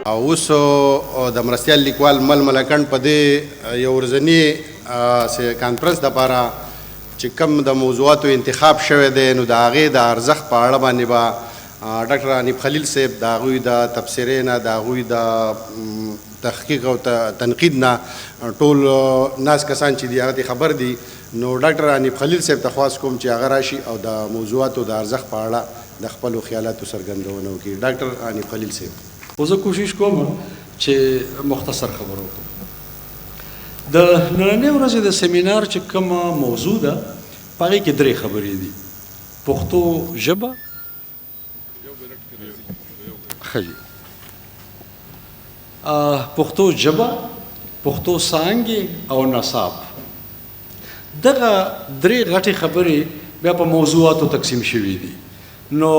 او اوس د مرستیال لیکوال مل ملکنډ په دې یو ورځني کانفرنس دپاره چې کوم د موضوعاتو انتخاب شوی دی، نو د هغې د ارزښت په اړه باندې به ډاکټر حنیف خلیل صاحب د هغوی د تبصرې نه، د هغوی د تحقیق او تنقید نه ټول ناست کسان چې دي هغه ترې خبر دي. نو ډاکټر حنیف خلیل صاحب ته خواست کوم چې هغه راشي او د موضوعاتو د ارزښت په اړه د خپلو خیالاتو څرګندونه وکړي. ډاکټر حنیف خلیل صاحب. خو زه کوشش کوم چې مختصر خبرو وکړم. د نننۍ ورځې د سیمینار چې کومه موضوع ده، په هغې کې درې خبرې دي: پښتو ژبه، ښه جي، پښتو ژبه، پښتو څانګې او نصاب. دغه درې غټې خبرې بیا په موضوعاتو تقسیم شوې دي. نو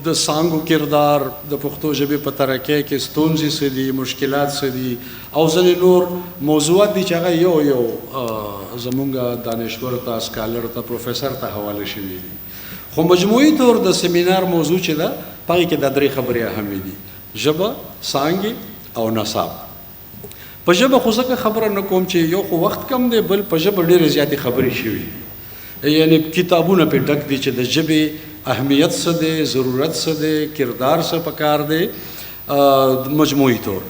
د څانګو کردار، د پښتو ژبې په ترقۍ کې ستونزې څه دي، مشکلات څه دي، او ځینې نور موضوعات دي چې هغه یو یو زمونږ دانشور ته، scholar ته، پروفیسر ته حواله شوي دي. خو مجموعي طور د سیمینار موضوع چې ده، په هغې کې دا درې خبرې اهمې دي: ژبه، څانګې او نصاب. په ژبه خو ځکه خبره نه کوم چې یو خو وخت کم دی، بل په ژبه ډېرې زیاتې خبرې شوي دي، یعنی کتابونه پې ډک دي چې د ژبې اهمیت څه دی، ضرورت څه دی، کردار څه پکار دی. مجموعي طور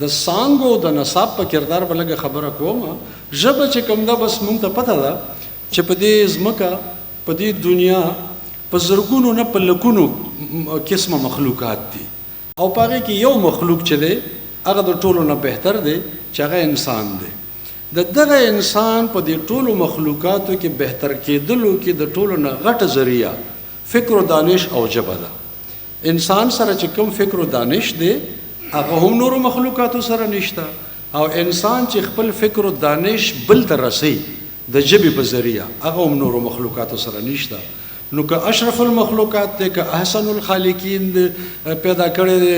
د څانګو د نصاب په کردار به لږه خبره کوم. ژبه چې کوم ده، بس مونږ ته پته ده چې په دې ځمکه، په دې دنیا په زرګونو نه، په لکونو قسمه مخلوقات دي، او په هغې کې یو مخلوق چې دی هغه د ټولو نه بهتر دی، چې هغه انسان دی. د دغه انسان په دې ټولو مخلوقاتو کې بهتر کېدلو کې د ټولو نه غټه ذریعه فکر و دانش او ژبه ده. انسان سره چې کوم فکر و دانش دی، هغه هم نورو مخلوقاتو سره نشته، او انسان چې خپل فکر و دانش بل ته رسوي د ژبې په ذریعه، هغه هم نورو مخلوقاتو سره نشته. نو که اشرف المخلوقات دی، که احسن الخالقین دی پیدا کړی دی،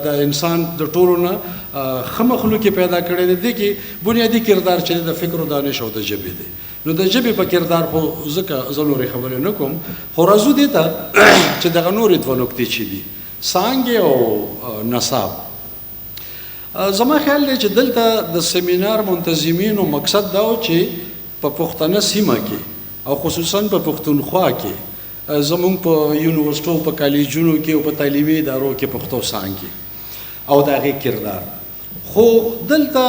د انسان د ټولو نه ښه مخلوق یې پیدا کړی دی، دې کې بنیادي کردار چې د فکر و دانش او د ژبې دی. نو د ژبې په کردار خو ځکه زه نورې خبرې نه کوم، خو راځو دې ته چې دغه نورې دوه نکتې چې دي، څانګې او نصاب. زما خیال دی چې دلته د سیمینار منتظمینو مقصد دا و چې په پښتنه سیمه کې او خصوصا په پښتونخوا کې زمونږ په یونیورسټو، په کالجونو کې او په تعلیمي ادارو کې پښتو څانګې او د هغې کردار. خو دلته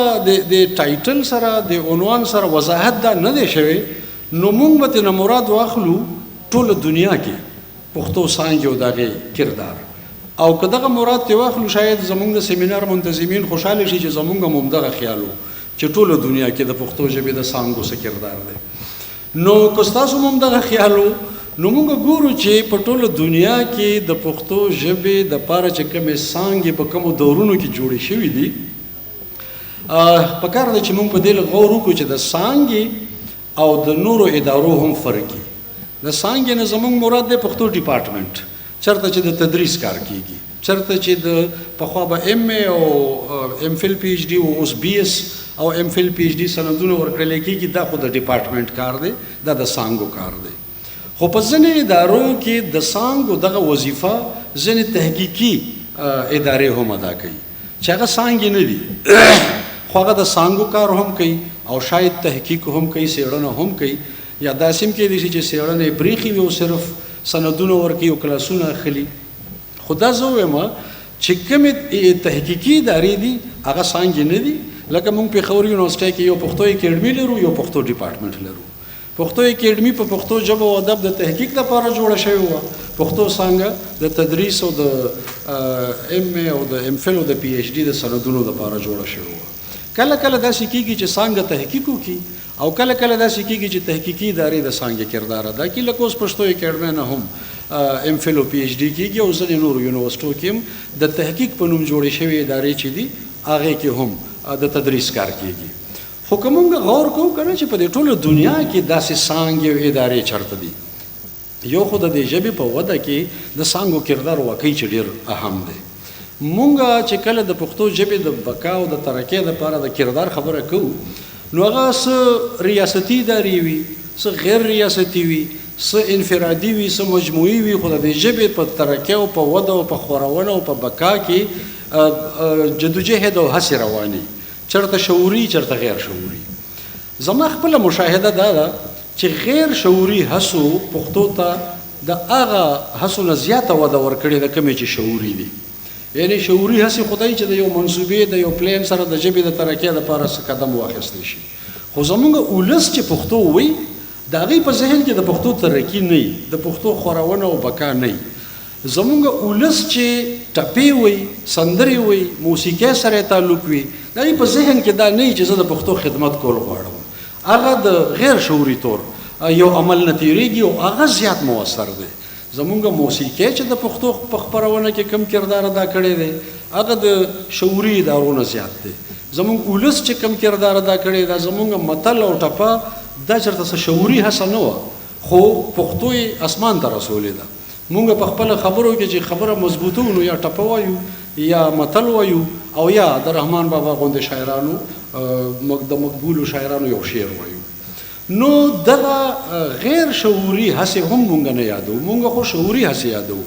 د title سره، د عنوان سره وضاحت دا نه دی شوی. نو مونږ به ترې نه مراد واخلو ټوله دنیا کې پښتو څانګې او د هغې کردار، او که دغه مراد ترې واخلو، شاید زمونږ د سیمینار منتظمین خوشحاله شي چې زمونږ هم همدغه خیال و چې ټوله دنیا کې د پښتو ژبې د څانګو څه کردار دی. نو که ستاسو هم همدغه خیال و، نو موږ ګورو چې په ټوله دنیا کې د پښتو ژبې د پاره چې کومې څانګې په کومو دورونو کې جوړې شوې دي، په کار ده چې موږ په دې لږ غور وکړو چې د څانګې او د نورو ادارو هم فرق وي. د څانګې نه زموږ مراد دی پښتو ډپارټمنټ، چېرته چې د تدریس کار کیږي، چېرته چې د پخوا به ایم ای او ایم فل پی ایچ ډي او اوس بي ایس او ایم فل پی ایچ ډي سندونه ورکړل کېږي، دا خو د ډپارټمنټ کار دی، دا د څانګو کار دی. خو په ځینې ادارو کې د څانګو دغه وظیفه ځینې تحقیقي ادارې هم ادا کوي چې هغه څانګې نه دي، خو هغه د څانګو کار هم کوي او شاید تحقیق هم کوي، څېړنه هم کوي، یا داسې هم کېدای شي چې څېړنه یې پرېښې وي او صرف سندونه ورکوي او کلاسونه اخلي. خو دا زه وایم چې کومې تحقیقي ادارې دي هغه څانګې نه دي. لکه موږ پېښور یونیورسټۍ کې یو پښتو اکیډمي لرو، یو پښتو ډپارټمنټ لرو. پښتو اکیډمي په پښتو ژبه او ادب د تحقیق لپاره جوړه شوې وه، پښتو څانګه د تدریس او د ایم ای او د ایم فل او د پی ایچ ډي د سندونو لپاره جوړه شوې وه. کله کله داسې کېږي چې څانګه تحقیق وکړي او کله کله داسې کېږي چې تحقیقي ادارې د څانګې کردار ادا کړي. لکه اوس پښتو اکیډمۍ نه هم ایم فل او پی ایچ ډي کېږي، او ځینې نورو یونیورسټو کې هم د تحقیق په نوم جوړې شوې ادارې چې دي هغې کې هم د تدریس کار کېږي. خو که موږ غور کوو که نه چې په دې ټوله دنیا کې داسې څانګې او ادارې چېرته دي، یو خو د دې ژبې په وده کې د څانګو کردار واقعي چې ډېر اهم دی. مونږ چې کله د پښتو ژبې د بقا او د ترقۍ دپاره د کردار خبره کوو، نو هغه څه ریاستي ادارې وي، څه غیر ریاستي وي، څه انفرادي وي، څه مجموعي وي، خو د دې ژبې په ترقۍ او په وده او په خورونه او په بقا کې جدوجهد او هڅې روانې، چرته شعوري چرته غیر شعوري. زما خپله مشاهده دا ده چې غیر شعوري هڅو پښتو ته د هغه هڅو نه زیاته وده ورکړې ده کومې چې شعوري دي. یعنی شعوري هڅې خدای چې د یو منصوبې د یو پلان سره د ژبې د ترقۍ دپاره څه قدم واخیستی شي، خو زموږ ولس چې پښتو وایي د هغې په ذهن کې د پښتو ترقي نه وي، د پښتو خورونه او بقا نه وي. زموږ ولس چې ټپې وایي، سندرې وایي، موسیقۍ سره یې تعلق وي، د هغې په ذهن کې دا نه وي چې زه د پښتو خدمت کول غواړم. هغه د غیر شعوري طور یو عمل نه تېرېږي او هغه زیات موثر دی. زموږ موسیقۍ چې د پښتو په خپرونه کې کوم کردار ادا کړی دی هغه د شعوري ادارو نه زیات دی. زموږ ولس چې کوم کردار ادا کړی دا زموږ متل او ټپه دا چېرته څه شعوري هڅه نه وه، خو پښتو یې اسمان ته رسولې ده. موږ په خپله خبرو کې چې خبره مضبوطو نو یا ټپه وایو یا متل وایو او یا د رحمان بابا غوندې شاعرانو د مقبولو شاعرانو یو شعر وایو. نو دغه غیر شعوري هڅې هم مونږ نه یادوو، مونږ خو شعوري هڅې یادوو.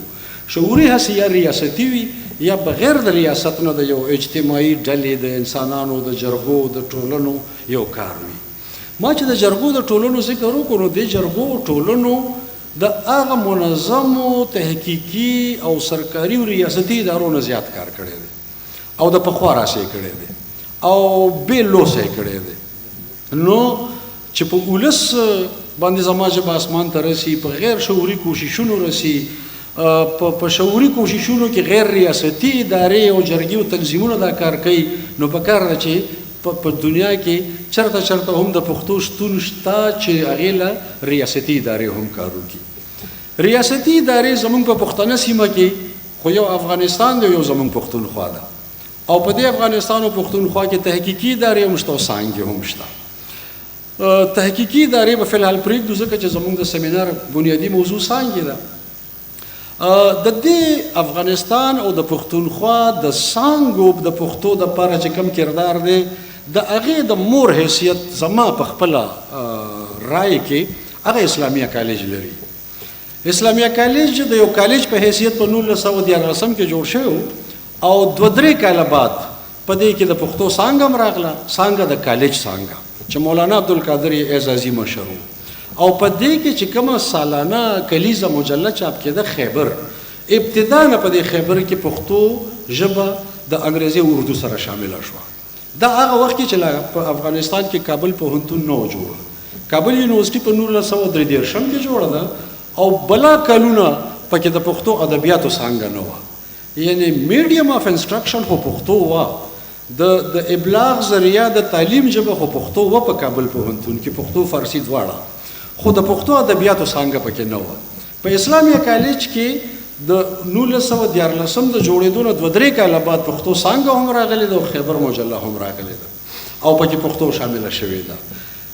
شعوري هڅې یا ریاستي وي یا بغیر د ریاست نه د یو اجتماعي ډلې د انسانانو د جرګو د ټولنو یو کار وي. ما چې د جرګو د ټولنو ذکر وکړو نو دې جرګو ټولنو د هغه منظمو تحقیقي او سرکاري او ریاستي ادارو نه زیات کار کړی دی او د پخوا راسې کړی دی او بې لوسه یې کړی دی. نو چې په ولس باندې زما ژبه اسمان ته رسي، په غیر شعوري کوششونو رسي، په شعوري کوششونو کې غیر ریاستي ادارې او جرګې او تنظیمونه دا کار کوي، نو په کار ده چې په دنیا کې چرته چرته هم د پښتو شتون شته چې هغې له ریاستي ادارې هم کار وکړي. ریاستي ادارې زموږ په پښتنه سیمه کې خو یو افغانستان دی، یو زموږ پښتونخوا ده، او په دې افغانستان او پښتونخوا کې تحقیقي ادارې هم شته او څانګې هم شته. تحقیقي ادارې به فی الحال پرېږدو ځکه چې زموږ د سیمینار بنیادي موضوع څانګې ده. د دې افغانستان او د پښتونخوا د څانګو د پښتو دپاره چې کوم کردار دی د هغې د مور حیثیت زما په خپله رای کې هغه اسلامیه کالج لري. اسلامیه کالج د یو کالج په حیثیت په 1913 کې جوړ شوی او 2-3 کاله بعد په دې کې د پښتو څانګه هم راغله، څانګه د کالج څانګه چې مولانا عبدالقادر یې اعزازي مشر و، او په دې کې چې کومه سالانه کلیزه مجله چاپ کېده خیبر، ابتدا نه په دې خیبر کې پښتو ژبه د انګریزي او اردو سره شامله شوه. دا هغه وخت کې چې په افغانستان کې کابل پوهنتون نه و جوړ، کابل یونیورسټي په 1933 کې جوړه ده او بلا کلونه پکې د پښتو ادبیاتو څانګه نه وه، یعنی میډیم آف انسټرکشن خو پښتو وه، د ابلاغ ذریعه د تعلیم ژبه خو پښتو وه په کابل پوهنتون کې، پښتو فارسي دواړه، خو د پښتو ادبیاتو څانګه پکې نه وه. په اسلامیه کالج کې د 1913 د جوړېدو نه 2-3 کاله بعد پښتو څانګه هم راغلې ده او خیبر مجله هم راغلې ده او پکې پښتو شامله شوې ده.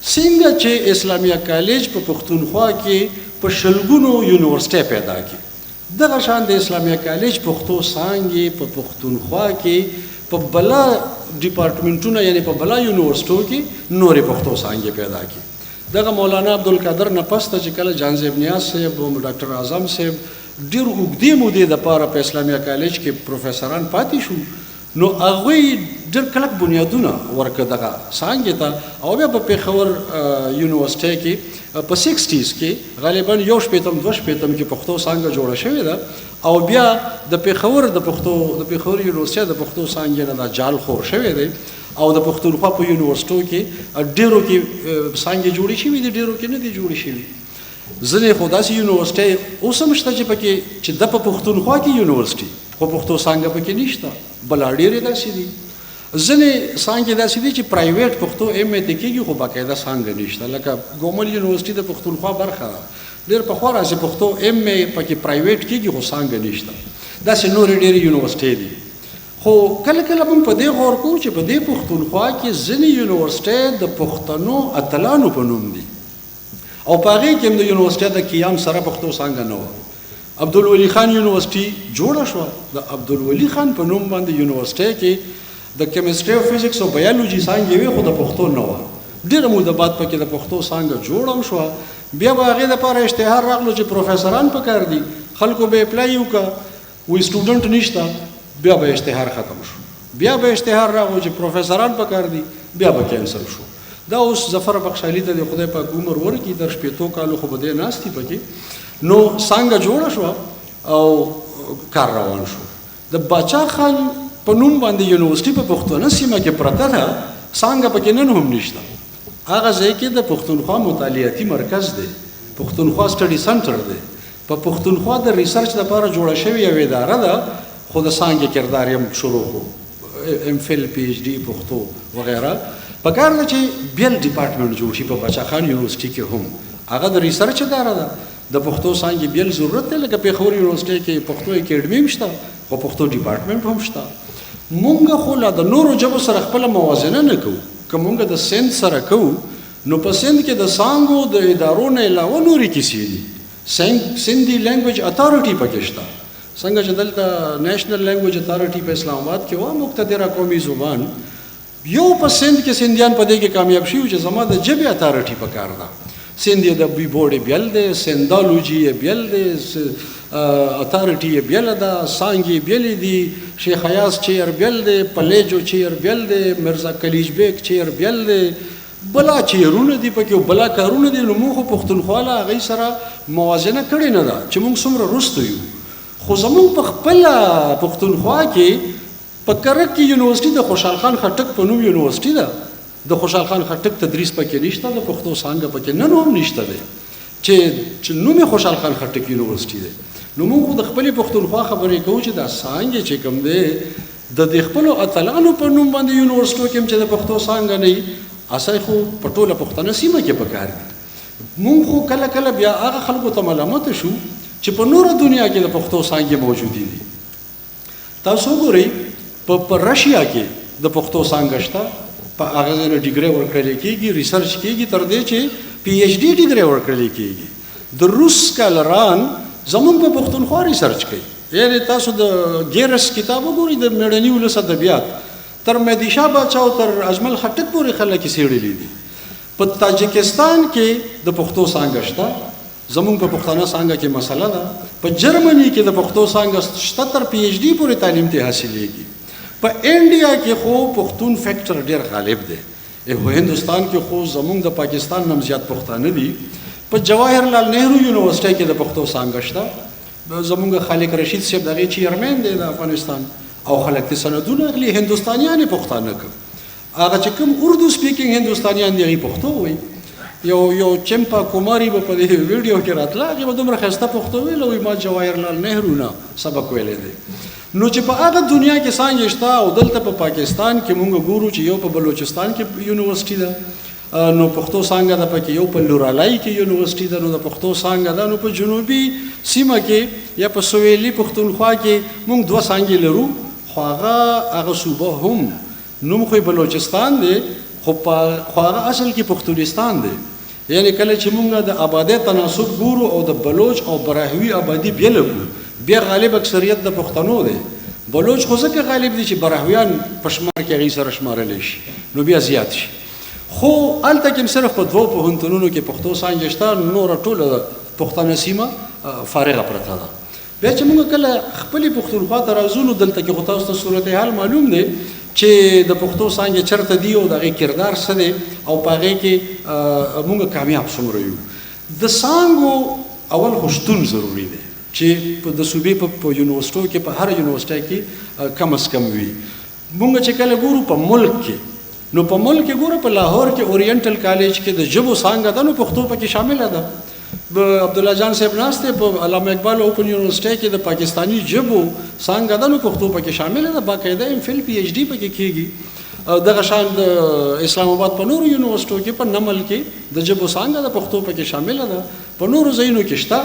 څنګه چې اسلامیه کالج په پښتونخوا کې په شلګونو یونیورسټۍ پیدا کړي، دغه شان د اسلامیه کالج پښتو څانګې په پښتونخوا کې په بلا ډپارټمنټونه یعنی په بلا یونیورسټو کې نورې پښتو څانګې پیدا کړي. دغه مولانا عبدالقادر نه پس ته چې کله جانزیب نیاز صاحب او ډاکټر اعظم صاحب ډېر اوږدې مودې دپاره په اسلامیه کالج کې پروفیسران پاتې شو، نو هغوی ډېر کلک بنیادونه ورکړه دغه څانګې ته، او بیا په پېښور یونیورسټۍ کې په 60s کې غالبا 61 62 کې پښتو څانګه جوړه شوې ده، او بیا د پېښور د پښتو د پېښور یونیورسټۍ د پښتو څانګې نه دا جال خور شوی دی، او د پښتونخوا په یونیورسټو کې ډېرو کې څانګې جوړې شوې دي، ډېرو کې نه دي جوړې شوې. ځینې خو داسې یونیورسټۍ اوس هم شته چې پکې چې د په پښتونخوا کې یونیورسټي خو پښتو څانګه پکې نشته، بلا ډېرې داسې دي. ځینې څانګې داسې دي چې پرایویټ پښتو ایم ای ته کېږي خو باقاعده څانګه نشته، لکه ګومل یونیورسټي د پښتونخوا برخه ده، ډېر پخوا راځي پښتو ایم ای پکې پرایویټ کېږي خو څانګه نشته. داسې نورې ډېرې یونیورسټۍ دي. خو کله کله موږ په دې غور کوو چې په دې پښتونخوا کې ځینې یونیورسټۍ د پښتنو اتلانو په نوم دي، او په هغې کې هم د یونیورسټۍ د قیام سره پښتو څانګه نه وه. عبدالولي خان یونیورسټي جوړه شوه، د عبدالولي خان په نوم باندې یونیورسټۍ کې د کیمسټري او فزکس او بیولوژي څانګې وې خو د پښتو نه وه. ډېره موده بعد پکې د پښتو څانګه جوړه هم شوه. بیا به هغې دپاره اشتهار راغلو چې پروفیسران پکار دي، خلکو به اپلای وکړه، وایي سټوډنټ نشته. بیا به اشتهار ختم شو، بیا به اشتهار راغو چې پروفیسوران پکار دي، بیا به کینسل شو. دا اوس ظفر بخشالي ته د خدای پاک عمر ورکړي، تر 60 کالو خو به دی ناست دي پکې. نو څانګه جوړه شوه او کار روان شو. د باچا خان په نوم باندې یونیورسټي په پښتونه سیمه کې پرته ده، څانګه پکې نن هم نشته. هغه ځای کې د پښتونخوا مطالعاتي مرکز دی، پښتونخوا سټډي سنټر دی، په پښتونخوا د ریسرچ لپاره جوړه شوې یوه اداره ده، خو د څانګې کردار یې هم شروع کړو، ایم فل، پی ایچ ډي، پښتو وغیره. پکار ده چې بیل ډپارټمنټ جوړ شي په باچا خان یونیورسټي کې هم، هغه د ریسرچ اداره ده، د پښتو څانګې بیل ضرورت دی. لکه پېښور یونیورسټۍ کې پښتو اکیډمي هم شته، خو پښتو ډپارټمنټ هم شته. مونږ خو لا د نورو ژبو سره خپله موازنه نه کوو. که مونږ د سند سره کوو نو په سند کې د څانګو د ادارو نه علاوه نورې کیسې دي. سندي لینګویج اتارټي پکې شته، څنګه چې دلته نېشنل لینګویج اتارټي په اسلام آباد کې وه، مقتدره قومي زبان. یو په سند کې سندیان په دې کې کامیاب شوي چې زما د ژبې اتارټي پکار ده. سند یې د بي بورډ یې بیل دی، سندالوجي یې بیل دی، اتارټي یې بیله ده، څانګې یې بیلې دي، شیخ ایاز چیر بیل دی، پلیجو چیر بیل دی، مرزا کلیج بیګ چیر بیل دی، بلا چیرونه دي پکې او بلا کارونه دي. نو موږ خو پښتونخوا له هغوی سره موازنه کړې نه ده چې موږ څومره وروسته یو. خو زموږ په خپله پښتونخوا کې په کرک کې یونیورسټي د خوشحال خان خټک په نوم یونیورسټي ده، د خوشحال خان خټک تدریس پکې نشته، د پښتو څانګه پکې نن هم نشته دی چې نوم یې خوشحال خان خټک یونیورسټي دی. نو موږ خو د خپلې پښتونخوا خبرې کوو چې دا څانګې چې کوم دی د دې خپلو اتلانو په نوم باندې یونیورسټو کې هم چې د پښتو څانګه نه وي، اصل خو په ټوله پښتنه سیمه کې پکار دي. موږ خو کله کله بیا هغه خلکو ته ملامت شو چې په نوره دنیا کې د پښتو څانګې موجودې دي. تاسو وګورئ په رشیا کې د پښتو څانګه شته، په هغه ځای نه ډیګري ورکړل کېږي، ریسرچ کېږي، تر دې چې پی ایچ ډي ډیګري ورکړل کېږي. د روس سکالران زمونږ په پښتونخوا ریسرچ کوي. یعنې تاسو د ګیرس کتاب وګورئ، د میړني ولس ادبیات، تر مهدي شاه باچا او تر اجمل خټک پورې خلک یې څېړلي دي. په تاجکستان کې د پښتو څانګه شته، زمونږ په پښتانه څانګه کې مسله ده. په جرمني کې د پښتو څانګه شته، تر پی ایچ ډي پورې تعلیم ته حاصلېږي. په انډیا کې خو پښتون فیکټر ډېر غالب دی، په هندوستان کې خو زمونږ د پاکستان نه هم زیات پښتانه دي. په جواهر لال نهرو یونیورسټۍ کې د پښتو څانګه شته، زمونږ خالق رشید صاحب د هغې چیرمن دی د افغانستان، او خلک ترې سندونه اخلي. هندوستانیان یې پښتانه کړ، هغه چې کوم اردو سپیکینګ هندوستانیان دي هغوی پښتو وایي. یو چمپا کوماری به په دې ویډیو کې راتله، هغې به دومره ښایسته پښتو ویله، وایي ما جواهر لال نهرو نه سبق ویلی دی. نو چې په هغه دنیا کې څانګې شته او دلته په پاکستان کې مونږ ګورو چې یو په بلوچستان کې یونیورسټي ده، نو پښتو څانګه ده پکې، یو په لورالای کې یونیورسټي ده، نو د پښتو څانګه ده. نو په جنوبي سیمه کې یا په سویلي پښتونخوا کې مونږ دوه څانګې لرو، خو هغه صوبه هم نوم خو یې بلوچستان دی، خو هغه اصل کې پښتونستان دی. یعنې کله چې مونږ د آبادۍ تناسب ګورو او د بلوچ او براهوي آبادي بېله کړو، بیا غالب اکثریت د پښتنو دی. بلوچ خو ځکه غالب دی چې براهویان په شمار کې هغوی سره شمارلی شي، نو بیا زیات شي. خو هلته کې هم صرف په دوو پوهنتونونو کې پښتو څانګې شته، نوره ټوله پښتنه سیمه فارغه پرته ده. بیا چې موږ کله خپلې پښتونخوا ته راځو، نو دلته کې خو تاسو ته صورتحال معلوم دی چې د پښتو څانګې چېرته دي او د هغې کردار څه دی او په هغې کې موږ کامیاب څومره یو. د څانګو اول خو شتون ضروري دی چې د صوبې په یونیورسټو کې، په هره یونیورسټۍ کې کم از کم وي. موږ چې کله ګورو په ملک کې، نو په ملک کې ګورو په لاهور کې اورینټل کالج کې د ژبو څانګه ده، نو پښتو پکې شامله ده. عبدالله جان صاحب ناست دی، په علامه اقبال اوپن یونیورسټۍ کې د پاکستاني ژبو څانګه ده، نو پښتو پکې شامله ده، باقاعده ایم فل پی ایچ ډي پکې کېږي. دغه شان د اسلام آباد په نورو یونیورسټو کې، په نمل کې د ژبو څانګه ده، پښتو پکې شامله ده، په نورو ځایونو کې شته.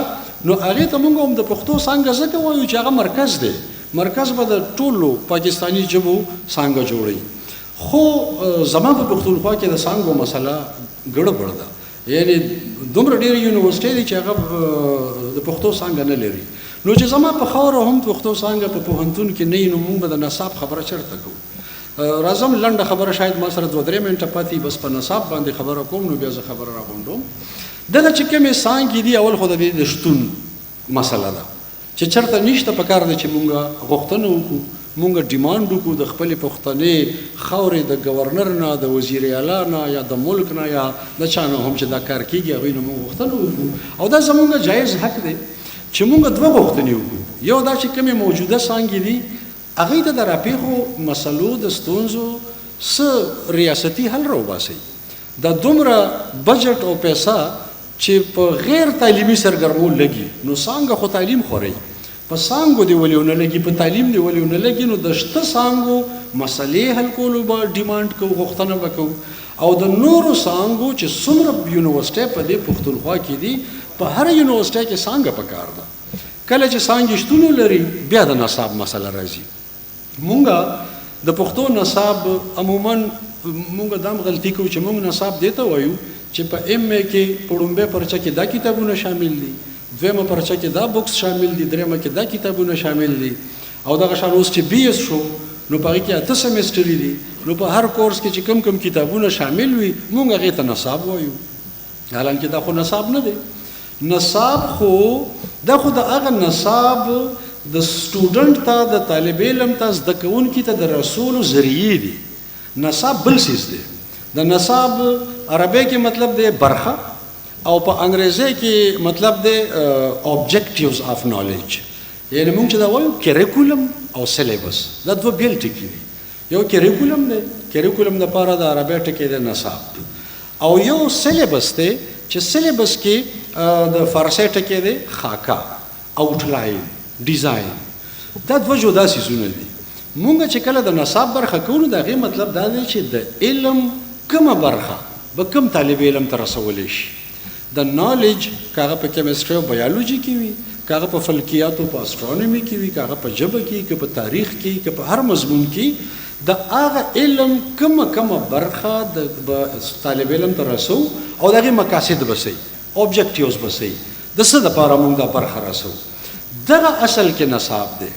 نو هغې ته موږ هم د پښتو څانګه ځکه وایو چې هغه مرکز دی، مرکز به د ټولو پاکستاني ژبو څانګه جوړوي. خو زما په پښتونخوا کې د څانګو مسله ګړبړ ده، یعنې دومره ډېرې یونیورسټۍ دي چې هغه د پښتو څانګه نه لري. نو چې زما په خاوره هم پښتو څانګه په پوهنتون کې نه وي، نو موږ به د نصاب خبره چېرته کوو؟ راځم لنډه خبره، شاید ما سره 2-3 منټه پاتې، بس په نصاب باندې خبره کوم، نو بیا زه خبره راغونډوم. دغه چې کومې څانګې دي، اول خو د دې د شتون مسله ده چې چېرته نشته، په کار ده چې موږ غوښتنه وکړو، مونږ ډیمانډ وکړو د خپلې پښتنې خاورې د ګورنر نه، د وزیر اعلی نه، یا د ملک نه، یا د چا نه هم چې دا کار کېږي، هغوی نه مونږ غوښتنه وکړو. او دا زمونږ جایز حق دی چې مونږ دوه غوښتنې وکړو. یو دا چې کومې موجوده څانګې دي هغوی ته د راپېښو مسلو د ستونزو څه ریاستي حل راوباسئ. دا دومره بجټ او پیسه چې په غیر تعلیمي سرګرمو لګي، نو څانګه خو تعلیم خوري، په څانګو دې ولې ونه لګي، په تعلیم دې ولې ونه لګي؟ نو د شته څانګو مسلې حل کولو به ډیمانډ کوو، غوښتنه به کوو. او د نورو څانګو چې څومره یونیورسټۍ په دې پښتونخوا کې دي، په هره یونیورسټۍ کې څانګه پکار ده. کله چې څانګې شتون ولري بیا د نصاب مسله راځي. مونږ د پښتو نصاب عموما مونږ دا هم غلطي کوو چې مونږ نصاب دې ته وایو چې په ایم ای کې په ړومبۍ پرچه کې دا کتابونه شامل دي، دویمه پرچه کې دا بوکس شامل دي، درېیمه کې دا کتابونه شامل دي. او دغه شان اوس چې بي ایس شو نو په هغې کې 8 سمسټرې دي، نو په هر کورس کې چې کوم کوم کتابونه شامل وي مونږ هغې ته نصاب وایو. حالانکه دا خو نصاب نه دی. نصاب خو دا خو د هغه نصاب د سټوډنټ ته، د طالب علم ته، زده کوونکي ته د رسولو ذریعې دي. نصاب بل څیز دی. د نصاب عربی کې مطلب دی برخه، او په انګریزي کې مطلب دی objectives of knowledge. یعنی مونږ چې دا وایو کریکولم او سلیبس، دا دوه بېل ټکي دي. یو کریکولم دی، کریکولم دپاره د عربی ټکی دی نصاب، او یو سلیبس دی چې سلیبس کې د فارسي ټکی دی خاکه، اوټلاین، ډیزاین. دا دوه جدا څیزونه دي. مونږ چې کله د نصاب برخه کوو نو د هغې مطلب دا دی چې د علم کومه برخه به کوم طالب علم ته رسولی شي. د نالج که هغه په کیمستري او بیولوژي کې وي، که هغه په فلکیاتو په اسټرونومي کې وي، که هغه په ژبه کې، که په تاریخ کې، که په هر مضمون کې، د هغه علم کومه کومه برخه د طالب علم ته رسو او د هغې مقاصد به څه وي، اوبجیکټیوز به څه وي، د څه دپاره موږ دا برخه رسو. دغه اصل کې نصاب دی.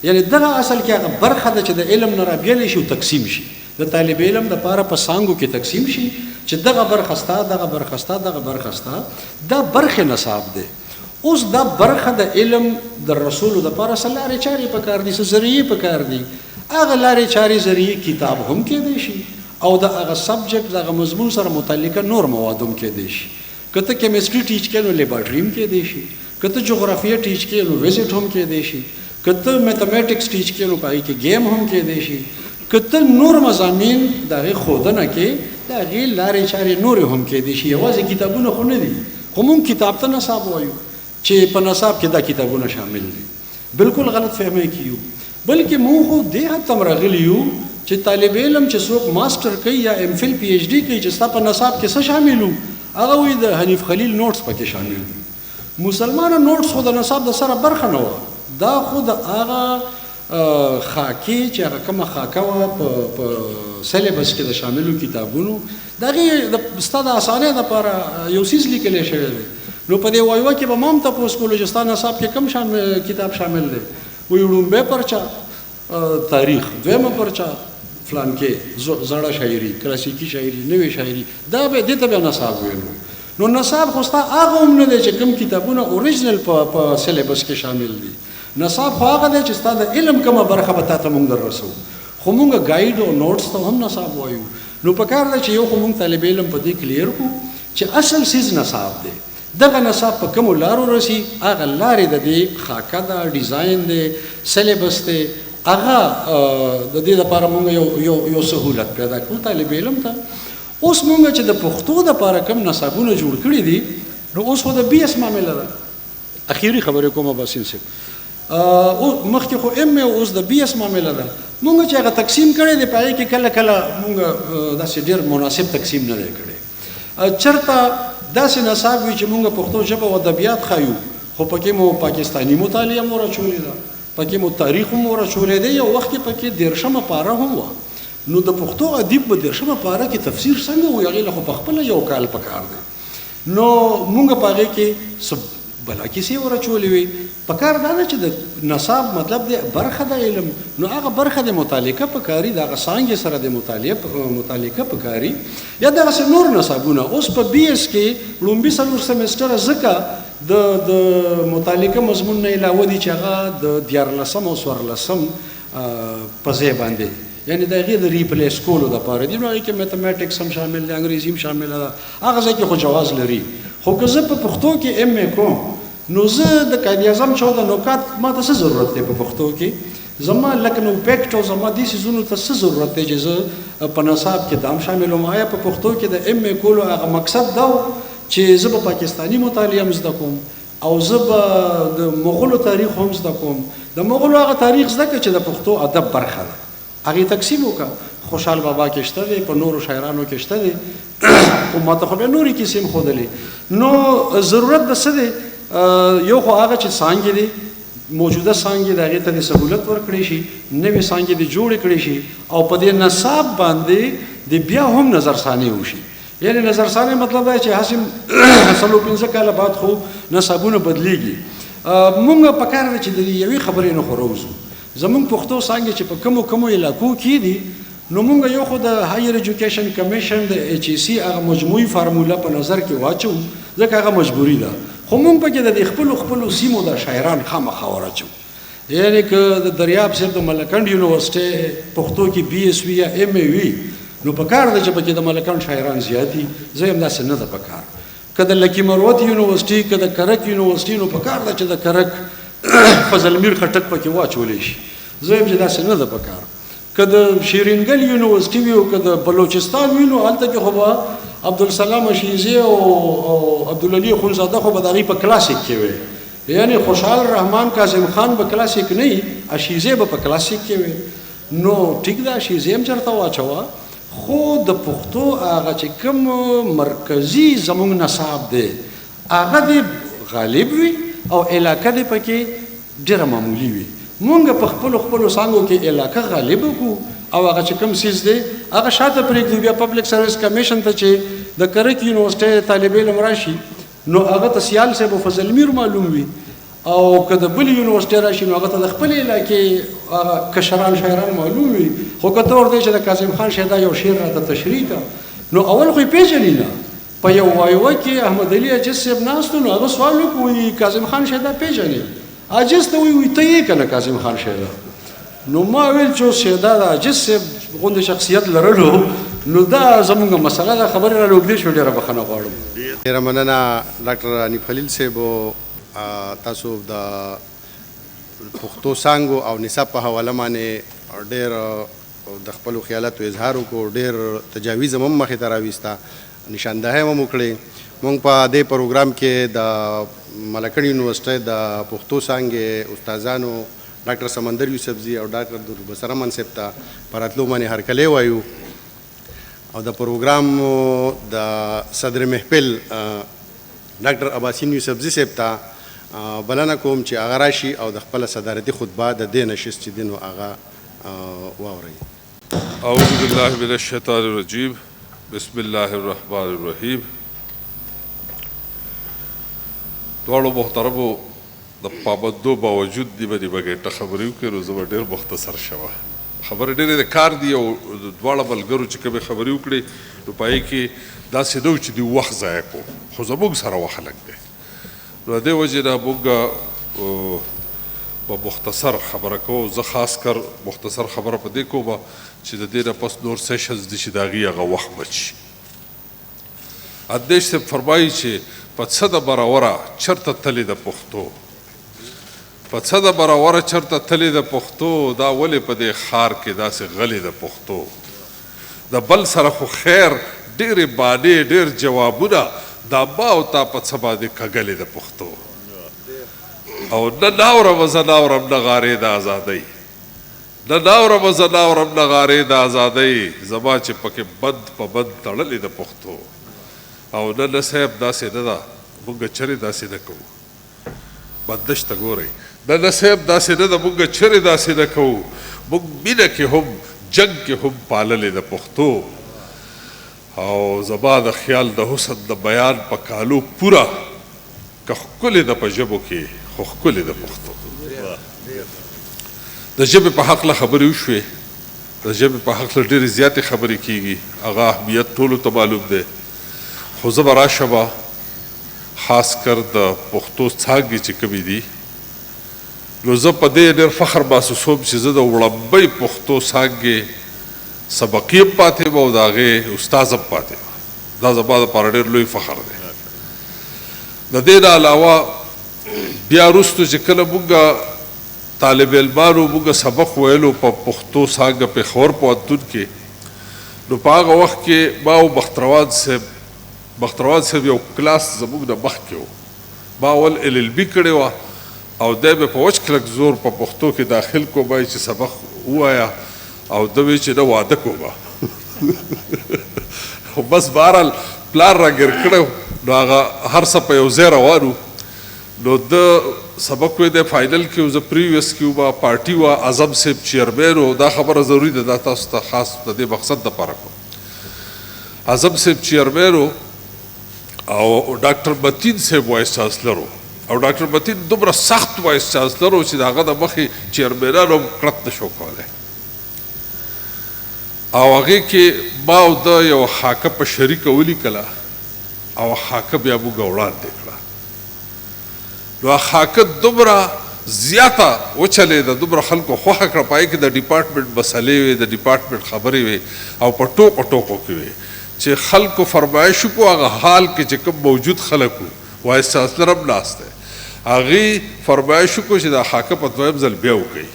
یعنی دغه اصل کې هغه برخه ده چې د علم نه رابیلی شي او تقسیم شي، د طالب علم دپاره په څانګو کې تقسیم شي چې دغه برخه ستا، دغه برخه ستا، دغه برخه ستا، دا برخې نصاب دی. اوس دا برخه د علم د رسولو دپاره څه لارې چارې پکار دي، څه ذریعې پکار دي. هغه لارې چارې ذریعې کتاب هم کېدی شي او د هغه سبجیکټ د هغه مضمون سره متعلقه نور مواد هم کېدی شي. که ته کیمستري ټیچ کوې نو لیبارټري هم کېدی شي، که ته جغرافیه ټیچ کوې نو وزټ هم کېدی شي، که ته میتھمیټکس ټیچ کوې نو په هغې کې ګیم هم کېدی شي، که ته نور مضامین د هغې ښودنه کې د هغې لارې چارې نورې هم کېدی شي. یوازې کتابونه خو نه دي، خو مونږ کتاب ته نصاب وایو چې په نصاب کې دا کتابونه شامل دي. بالکل غلط فهمۍ کې یو. بلکې مونږ خو دې حد ته هم راغلي یو چې طالب علم چې څوک ماسټر کوي یا ایم فل پی ایچ ډي کوي چې ستا په نصاب کې څه شامل وو، هغه وایي د حنیف خلیل نوټس پکې شامل دي. مسلمانو نوټس خو د نصاب د سره برخه نه وه، دا خو د هغه خاکې چې هغه کومه خاکه وه په سلیبس کې د شاملو کتابونو د هغې ستا د اسانۍ دپاره یو څیز لیکلی شوی دی. نو په دې وایوه کې به ما هم تپوس کولو چې ستا نصاب کې کوم کتاب شامل دی؟ وایي ړومبی پرچه تاریخ، دویمه پرچه فلان کې زړه شاعري، کلاسیکي شاعري، نوې شاعري، دا به دې ته بیا نصاب ویلو. نو نصاب خو ستا هغه هم نه دی چې کوم کتابونه اوریجنل په سلیبس کې شامل دي. نصاب خو هغه دی چې ستا د علم کومه برخه به تا ته مونږ در رسوو، خو مونږ ګایډ او نوټس ته هم نصاب وایو. نو په کار ده چې یو خو مونږ طالب علم په دې کلیر کړو چې اصل څیز نصاب دی. دغه نصاب په کومو لارو رسي، هغه لارې د دې خاکه ده، ډیزاین دی، سلیبس دی، هغه د دې لپاره مونږ یو سهولت پیدا کړو طالب علم ته. اوس مونږ چې د پښتو دپاره کوم نصابونه جوړ کړي دي، نو اوس خو د بي اس معامله ده. اخیری خبرې کومه باسین صاحب. او مخکې خو ایم ای، اوس د بي اس معامله ده. مونږ چې هغه تقسیم کړی دی، په هغې کې کله کله مونږ داسې ډېر مناسب تقسیم نه دی کړی. چېرته داسې نصاب وي چې مونږ پښتو ژبه او ادبیات ښایو، خو پکې مو پاکستاني مطالعه هم ور اچولې ده، پکې مو تاریخ هم ور اچولی دی، یو وخت کې پکې دېرشمه پاره هم وه. نو د پښتو ادیب به دېرشمه پاره کې تفسیر څنګه وي؟ هغې له خو پخپله یو کال پکار دی. نو مونږ په هغې کې څه بلا کیسې ور اچولې وې. پکار دا ده چې د نصاب مطلب دی برخه د علم، نو هغه برخه د متعلقه پکاري، د هغه څانګې سره د متعلقه پکاري، یا دغسې نور نصابونه. اوس په بي اس کې ړومبي څلور سمسټره ځکه د متعلقه مضمون نه علاوه دي چې هغه د دیارلسم او څوارلسم په ځای باندې، یعنی د هغې د replace کولو دپاره دي. نو هغې کې mathematics هم شامل دی، انګریزي هم شامله ده، هغه ځای کې خو جواز لري. خو که زه په پښتو کې ایم اے کوم، نو زه د قائد اعظم 14 نکات ما ته څه ضرورت دی په پښتو کې؟ زما لکنو پیکټ او زما دې څیزونو ته څه ضرورت دی چې زه په نصاب کې دام شاملوم؟ آیا په پښتو کې د ایم اے کولو هغه مقصد دا و چې زه به پاکستاني مطالعه هم زده کوم او زه به د مغولو تاریخ هم زده کوم؟ د مغولو هغه تاریخ زده کړه چې د پښتو ادب برخه ده، هغې تقسیم وکړه. خوشحال بابا کې شته دی، په نورو شاعرانو کې شته دی، خو ما ته خو بیا نورې کیسې هم ښودلې. نو ضرورت د څه دی؟ یو خو هغه چې څانګې دی، موجوده څانګې د هغې ته د سهولت ورکړی شي، نوې څانګې دې جوړې کړی شي، او په دې نصاب باندې د بیا هم نظرثاني وشي. یعنی نظرثاني مطلب دا چې هسې 4-5 کاله بعد خو نصابونه بدلیږي. مونږ په کار ده چې د یوې خبرې نه خو راوځو. زمونږ پښتو څانګې چې په کومو کومو علاقو کې دي، نو مونږ یو خو د Higher Education Commission د ایچ ای سي هغه مجموعي فارموله په نظر کې واچو، ځکه هغه مجبوري ده. خو مونږ پکې د دې خپلو خپلو سیمو د شاعران خامخا وراچو. یعنی که د دریاب صاحب د ملکنډ یونیورسټۍ پښتو کې بي ایس وي یا ایم ای وي، نو په کار ده چې پکې د ملکنډ شاعران زیات دي. زه یم داسې نه ده په کار. که د لکي مروت یونیورسټي، که د کرک یونیورسټي، نو په کار ده چې د کرک فضل میر خټک پکې واچولی شي. زه یم چې داسې نه ده په کار. که د شیرینګل یونیورسټي وي او که د بلوچستان وي، نو هلته کې خو به عبدالسلام اشیزی او عبدالعلي اخوندزاده خو به د هغې په کلاسیک کې وي. یعنی خوشحال رحمان کاظم خان به کلاسیک نه وي، اشیزی به په کلاسیک کې وي. نو ټیک ده، اشیزی هم چېرته واچوه، خو د پښتو هغه چې کوم مرکزي زموږ نصاب دی هغه دې غالب وي او علاقه دې پکې ډېره معمولي وي. مونږ په خپلو خپلو څانګو کې علاقه غالب کړو او هغه چې کوم څیز دی هغه شاته پرېږدو. بیا Public Service Commission ته چې د کرک یونیورسټۍ طالب علم راشي، نو هغه ته سیال صاحب او فضل میر معلوم وي، او که د بلې یونیورسټۍ راشي نو هغه ته د خپلې علاقې هغه کشران شاعران معلوم وي. خو که ته ورته چې د کاظم خان شیدا یو شعر راته تشریح کړه، نو اول خو یې پېژني نه. په یو وایوه کې احمد علي عاجز صاحب ناست و، نو هغه سوال وکړو، وایي کاظم خان شیدا پېژنې؟ عاجز ته وایي، وایي ته یې که نه کاظم خان شیدا؟ نو ما ویل چې اوس شیدا د عاجز صاحب غوندې شخصیت لرلو، نو دا زمونږ مسله ده. خبرې را اوږدې شوې، ډېره بخښنه غواړم. ډېره مننه ډاکټر حنیف خلیل صاحب، تاسو د پښتو څانګو او نصاب په حواله باندې ډېر د خپلو خیالاتو اظهار وکړو، ډېر تجاویز هم مخې ته راویسته، نشاندهۍ هم وکړې. مونږ په دې پروګرام کې د ملکنډ یونیورسټۍ د پښتو څانګې استادانو ډاکټر سمندر یوسفزي او ډاکټر دربصره منصب ته په راتلو باندې هرکلی وایو، او د پروګرام د صدر محفل ډاکټر اباسین یوسفزي صاحب ته بلنه کوم چې هغه راشي او د خپله صدارتي خطبه د دې نشست چې دی نو هغه واورئ. اعوذ بالله من الشیطان الرجیم، بسم الله الرحمن الرحیم. دواړو محترمو د پابندو باوجود نیمه نیمه ګنټه خبرې وکړې، نو زه به ډېر مختصر شم. خبرې ډېرې د کار دي او دواړه ملګرو چې کومې خبرې وکړې نو په هغې کې داسې نه و چې دوی وخت ضایع کړو، خو زموږ سره وخت لږ دی. نو د دې وجې نه موږ به مختصر خبره کوو. زه خاص کر مختصر خبره په دې کوم چې د دې نه پس نور sessions دي چې د هغې هغه وخت بچ شي. اندیش صاحب فرمایي چې په څه د بروره چرته تلې د پښتو، په څه د بروره چرته تلې د پښتو، دا ولې په دې ښار کې داسې غلې د پښتو؟ د بل سره خو خیر ډېرې بانې ډېر جوابونه، دا ما او تا په څه باندې کږلې د پښتو. او نه ناورم زه ناورم نغارې د ازادۍ، نه ناورم زه ناورم نغارې د ازادۍ، زما چې پکې بند په بند تړلې د پښتو. او نه نه صاحب داسې نه ده، مونږ چرې داسې نه کوو. بندش ته ګورئ، نه نه صاحب داسې نه ده، مونږ چرې داسې نه کوو. مونږ مینه کې هم جنګ کې هم پاللې د پښتو. او زما د خیال د حسن د بیان په کالو پوره که ښکلې ده په ژبو کې، خو ښکلې ده پښتو. د ژبې په هکله خبرې وشوې، د ژبې په هکله ډېرې زیاتې خبرې کیږي، هغه اهمیت ټولو ته معلوم دی. خو زه به راشم خاص کر د پښتو څانګې چې کومې دي، نو زه په دې ډېر فخر محسوسوم چې زه د وړمبۍ پښتو څانګې سبقي هم پاتې یم او د هغې استاد هم پاتې یم. دا زما دپاره ډېر لوی فخر دی. د دې نه علاوه بیا وروستو چې کله مونږ طالب علمانو مونږ سبق ویلو په پښتو څانګه پېښور پوهنتون کې، نو په هغه وخت کې ما او بختروان صاحب، بختروان صاحب یو کلاس زموږ نه مخکې و، ما اول ایل ایل بي کړې وه او دی مې په وچ کلک زور په پښتو کې داخل کړو، ما یې چې سبق ووایه او ده وی چې نه واده کوم. خو بس بهرحال پلار راګیر کړی نو هغه هر څه په یو ځای روان وو. نو ده سبق وی، دی فاینل کې و، زه پریویس کې وم، پارټي وه، اعظم صاحب چیئرمین و. دا خبره ضروري ده، دا تاسو ته خاص د دې مقصد دپاره کوم. اعظم صاحب چیئرمین و او ډاکټر متین صاحب وایس چانسلر و. او ډاکټر متین دومره سخت وایس چانسلر و چې د هغه د مخې چیئرمینانو هم کړت نه شو کولی. او هغې کې ما او ده یوه خاکه په شریکه ولیکله او خاکه بیا موږ وړاندې کړه. نو خاکه دومره زیاته وچلېده، دومره خلکو خوښه کړه، په هغې کې د ډپارټمنټ مسلې وې، د ډپارټمنټ خبرې وې او په ټوکو ټوکو کې وې چې خلکو فرمایش وکړو. هغه حال کې چې کوم موجود خلک وو، وایس چانسلر هم ناست دی، هغې فرمایش وکړو چې دا خاکه په دویم ځل بیا وکړي.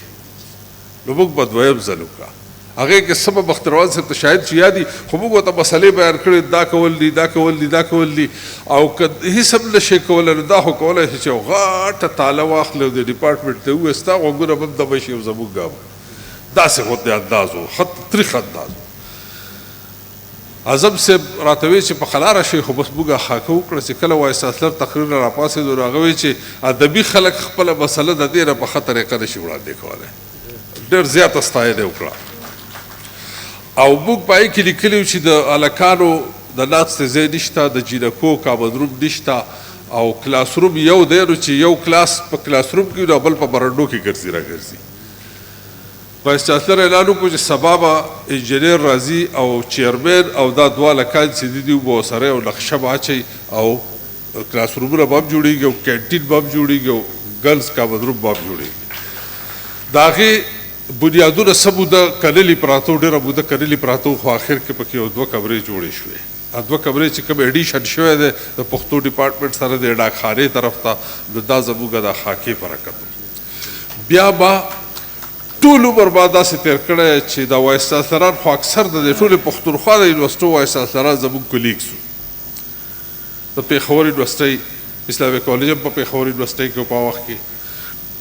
نو موږ په دویم ځل وکړه. هغې کې څه به بختروان صاحب ته شاید چې یاد وي، خو موږ ورته مسلې بیان کړې، دا کول دي، دا کول دي، دا کول دي، او که هېڅ هم نه شي کولی نو دا خو کولی شي چې یو غټه تاله واخلې او د ډپارټمنټ ته ووایې ستا غوږونه به هم دمه شي او زموږ هم. داسې غوندې انداز و، ښه تریخ انداز و. اعظم صاحب راته وی چې په قلاره شئ، خو بس موږ خاکه وکړه چې کله وایس چانسلر تقریر نه راپاڅېدو نو هغه وی چې ادبي خلک خپله مسله د دې نه په ښه طریقه نه شي وړاندې کولی. ډېر زیاته ستاینه یې وکړه. او موږ په هغې کې لیکلي وو چې د هلکانو د ناستې ځای نشته، د جینکو کامن روم نشته او کلاس روم یو دی، نو چې یو کلاس په کلاس روم کې وي نو بل په برنډو کې ګرځي راګرځي. وایس چانسلر اعلان وکړو چې سبا به انجنیر راځي او چیئرمین او دا دوه هلکان چې دي دوی به ورسره یو نقشه به اچوي او کلاس رومونه به هم جوړېږي او کینټین به هم جوړېږي او ګرلز کامن روم به هم جوړېږي. د هغې بنیادونه څه موده کنلي پراته وو، ډېره موده کنلي پراته وو، خو اخر کې پکې یو دوه کمرې جوړې شوې. دا دوه کمرې چې کوم اډیشن شوی دی د پښتو ډپارټمنټ سره د ډاکخانې طرف ته، نو دا زموږ د خاکې برکت و. بیا به ټول عمر ما داسې تېر کړی چې دا وایس چانسلران خو اکثر د دې ټولې پښتونخوا د یونیورسټو وایس چانسلران زموږ کولیګز وو. د پېښور یونیورسټۍ، اسلامي کالج هم په پېښور یونیورسټۍ کې په وخت کې،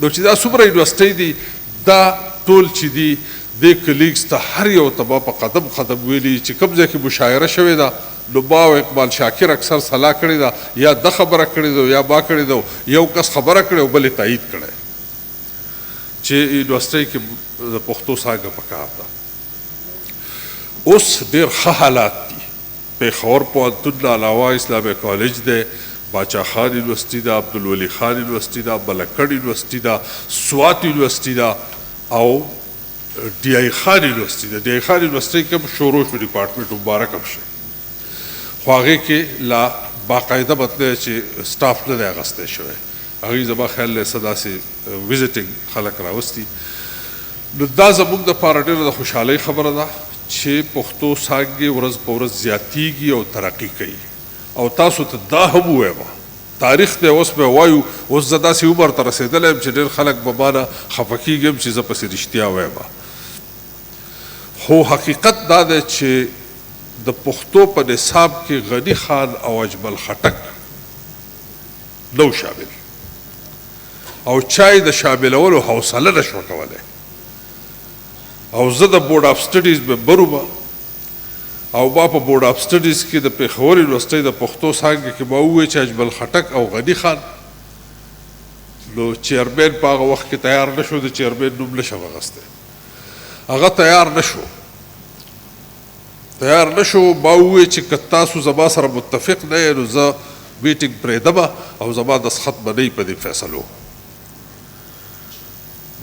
نو چې دا څومره یونیورسټۍ دي دا ټول چې دي دې کولیګز ته هر یو ته ما په قدم قدم ویلي چې کوم ځای کې مشاعره شوې ده نو ما او اقبال شاکر اکثر سلا کړې ده، یا ده خبره کړې ده یا ما کړې ده، یو کس خبره کړې او بل یې تایید کړی چې یونیورسټۍ کې د پښتو څانګه پکار ده. اوس ډېر ښه حالات دي. پېښور پوهنتون نه علاوه اسلامي کالج دی، باچا خان یونیورسټي ده، عبدالولي خان یونیورسټي ده، ملکڼ یونیورسټي ده، سوات یونیورسټي ده او ډي آی خان یونیورسټي ده. ډي آی خان یونیورسټۍ کې هم شروع شو ډپارټمنټ، مبارک هم شي، خو هغې کې لا باقاعده مطلب چې سټاف نه دی اخیستی شوی. هغوی زما خیال دی څه داسې ویزیټینګ خلک راوستي. نو دا زموږ دپاره ډېره د خوشحالۍ خبره ده چې پښتو څانګې ورځ په ورځ زیاتیږي او ترقي کوي. او تاسو ته دا هم ووایم، تاریخ دی اوس به وایو، اوس زه داسې عمر ته رسېدلی یم چې ډېر خلک به ما نه خفه کېږي هم چې زه پسې رښتیا وایم، خو حقیقت دا دی چې د پښتو په نصاب کې غني خان او اجمل خټک نه شامل او چا یې د شاملولو حوصله نه شوه کولی. او زه د بورډ آف سټډیز ممبر وم او ما په بورډ آف سټډیز کې د پېښور یونیورسټۍ د پښتو څانګې کې ما وویل چې اجمل خټک او غني خان، نو چیئرمین په هغه وخت کې تیار نه شو، د چیئرمین نوم نه شم اخیستی، هغه تیار نه شو، تیار نه شو. ما وویل چې که تاسو زما سره متفق نه یئ نو زه میټینګ پرېږدم او زما دستخط به نه وي په دې فیصلو.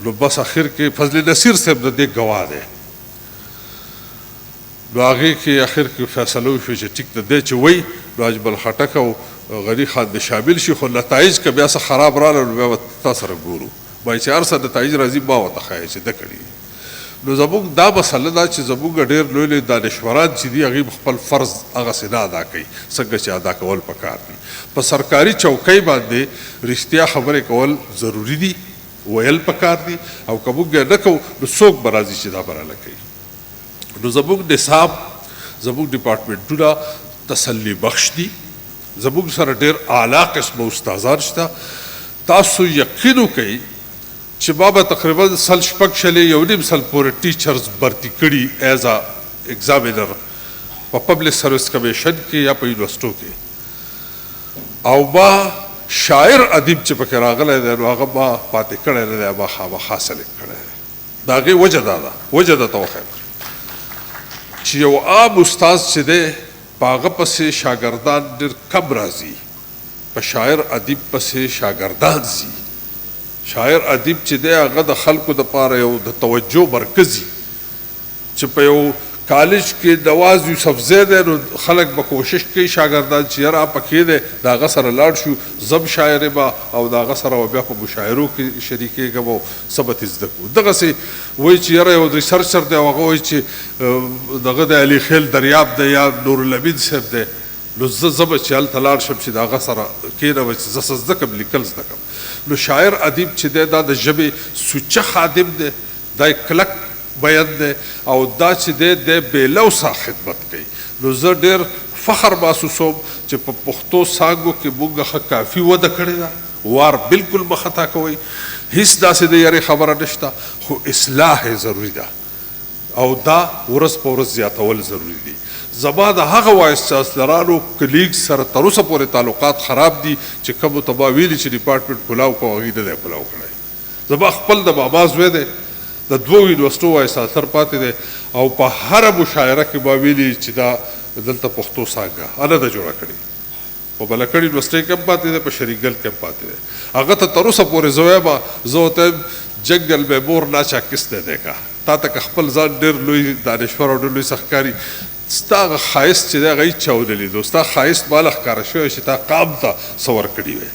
نو بس اخر کې فضل نصیر صاحب د دې ګواه دی. نو هغې کې اخر کې فیصله وشوه چې ټیک ده، دی چې وایي نو اجمل خټک او غني خان دې شامل شي، خو نتایج که بیا څه خراب راغله نو بیا به تا سره ګورو. وایي چې هر څه نتایج راځي ما ورته ښایي چې ده کړي. نو زموږ دا مسله ده چې زموږ ډېر لوی لوی دانشوران چې دي هغوی خپل فرض هغسې نه ادا کوي څنګه چې ادا کول پکار دي. په سرکاري چوکۍ باندې رښتیا خبرې کول ضروري دي، ویل پکار دي، او که موږ یې نه کوو نو څوک به راځي چې دا به راله کوي. نو زموږ نصاب، زموږ ډپارټمنټونه تسلي بخش دي، زموږ سره ډېر اعلی قسمه استادان شته. تاسو یقین وکړئ چې ما به تقریبا سل شپږ شلې 1.5 سل پورې teachers برتي کړي as a examiner په public service commission کې یا په یونیورسټو کې، او ما شاعر ادیب چې پکې راغلی دی نو هغه ما پاتې کړی نه دی، ما خامخا select کړی دی. د هغې وجه دا ده، وجه درته وښیم چې یو عام استاد چې دی په هغه پسې شاګردان ډېر کم راځي، په شاعر ادیب پسې شاګردان ځي. شاعر ادیب چې دی هغه د خلکو دپاره یو د توجه مرکز وي، چې په یو کالج کې نواز یوسفزی دی نو خلک به کوشش کوي شاګردان چې یاره پکې دی د هغه سره لاړ شو، زه هم شاعر یم او د هغه سره به بیا په مشاعرو کې شریکېږم او څه به ترې زده کړو. دغسې وایي چې یاره یو researcher دی او هغه وایي چې دغه د علي خیل دریاب دی یا نورالامین صاحب دی، نو زه به چې هلته لاړ شم چې د هغه سره کښېنم چې زه څه زده کړم، لیکل زده کړم. نو شاعر ادیب چې دی دا د ژبې سوچه خادم دی، دا یې کلک بیان دی، او دا چې دی دی بې لوسه خدمت کوي. نو زه ډېر فخر محسوسوم چې په پښتو څانګو کې موږ ښه کافي وده کړې ده، وار بالکل مه خطا کوئ، هیڅ داسې د یارې خبره نشته، خو اصلاح یې ضروري ده او دا ورځ په ورځ زیاتول ضروري دي. زما د هغه vice چانسلرانو colleague سره تر اوسه پورې تعلقات خراب دي چې کومو ته ما ویلي چې department کلاو کوه، هغوی نه دی کلاو کړی. زما خپل د ماما زوی دی، د دوو یونیورسټو vice chancellor پاتې دی، او په هره مشاعره کې ما ویلي چې دا دلته پښتو څانګه نه ده جوړه کړې. په ملکړ یونیورسټۍ کې هم پاتې دی، په شریګل کې هم پاتې دی. هغه ته تر اوسه پورې زه وایم، زه ورته وایم جنګل مې مور ناچا کس نه دی که تا ته که خپل ځان ډېر لوی دانشور او ډېر لوی څه ښکاري، ستا هغه ښایست چې دی هغه هېچا ونه لیدو، ستا ښایست ماله ښکاره شوی چې تا قام ته څه ورکړي وی.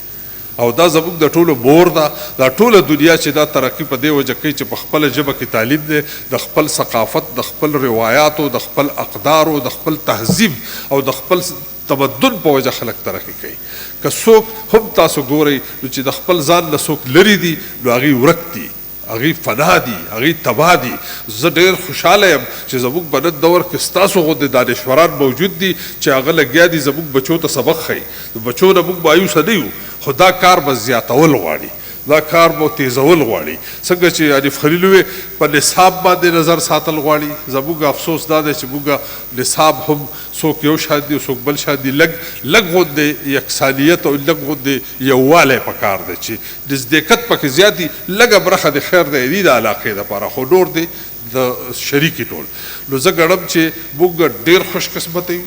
او دا زموږ د ټولو مور ده، دا ټوله دنیا چې دا ترقي په دې وجه کوي چې په خپله ژبه کې تعلیم دی، د خپل ثقافت، د خپل روایاتو، د خپل اقدارو، د خپل تهذیب او د خپل تمدن په وجه خلک ترقي کوي. که څوک هم تاسو ګورئ نو چې د خپل ځان له څوک لرې دي نو هغوی ورک دي، هغوی فنا دي، هغوی تباه دي. زه ډېر خوشحاله یم چې زموږ په نن دور کې ستاسو غوندې دانشوران موجود دي چې هغه لګیا دي زموږ بچو ته سبق ښیي. د بچو نه موږ مایوسه نه یو، خو دا کار به زیاتول غواړي، دا کار به تیزول غواړي. څنګه چې حنیف خلیل وویل په نصاب باندې نظر ساتل غواړي. زموږ افسوس دا دی چې موږ نصاب هم څوک یو شان دي او څوک بل شان دي، لږ لږ غوندې یکسانیت او لږ غوندې یووالی پکار دی چې نزدېکت پکې زیات دي، لږه برخه د خیر دی دي د علاقې دپاره، خو نور دی د شریکې ټول. نو زه ګڼم چې موږ ډېر خوش قسمته یو،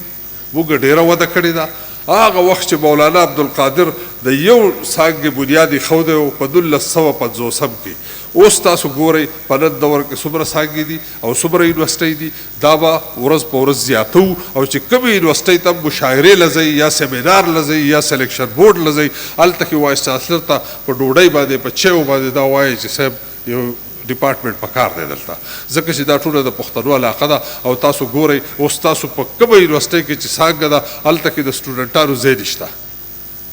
موږ ډېره وده کړې ده. هغه وخت چې مولانا عبدالقادر د یو څانګې بنیاد ایښودی و په 1950 کې، اوس تاسو ګورئ په نن دور کې څومره څانګې دي او څومره یونیورسټۍ دي، دا به ورځ په ورځ زیاتوو. او چې کومې یونیورسټۍ ته مشاعرې له ځئ یا سیمینار له ځئ یا selection board له ځئ، هلته کې vice chancellor ته په ډوډۍ باندې په چایو باندې دا وایي چې صاحب یو department پکار دی دلته، ځکه چې دا ټوله د پښتنو علاقه ده. او تاسو ګورئ اوس تاسو په کومه یونیورسټۍ کې چې څانګه ده هلته کې د سټوډنټانو ځای نشته،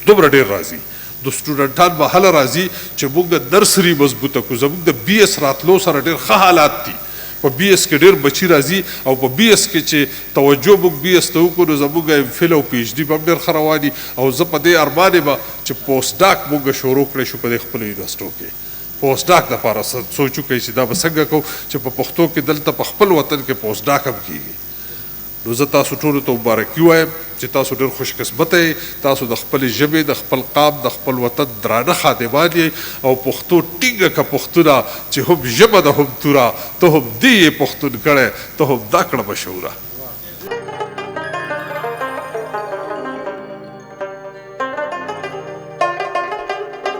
دومره ډېر راځي. د سټوډنټان به هله راځي چې موږ nursery مضبوطه کړو. زموږ د BS راتلو سره ډېر ښه حالات دي، په BS کې ډېر بچي راځي، او په BS کې چې توجه موږ BS ته وکړو نو زموږ MPhil او PhD به هم ډېر ښه روان دي. او زه په دې ارمان یم چې post doc موږ شروع کړی شو په دې خپلو یونیورسټو کې. post doc دپاره سوچ وکړئ چې دا به څنګه کوو چې په پښتو کې دلته په خپل وطن کې post doc هم کېږي. نو زه تاسو ټولو ته مبارکي وایم چې تاسو ډېر خوش قسمته یئ، تاسو د خپلې ژبې، د خپل قام، د خپل وطن درانه خادمان یئ. او پښتو ټینګه که پښتونه چې هم ژبه ده هم توره، ته هم دې یې پښتون کړی، ته هم دا کړه مشهوره.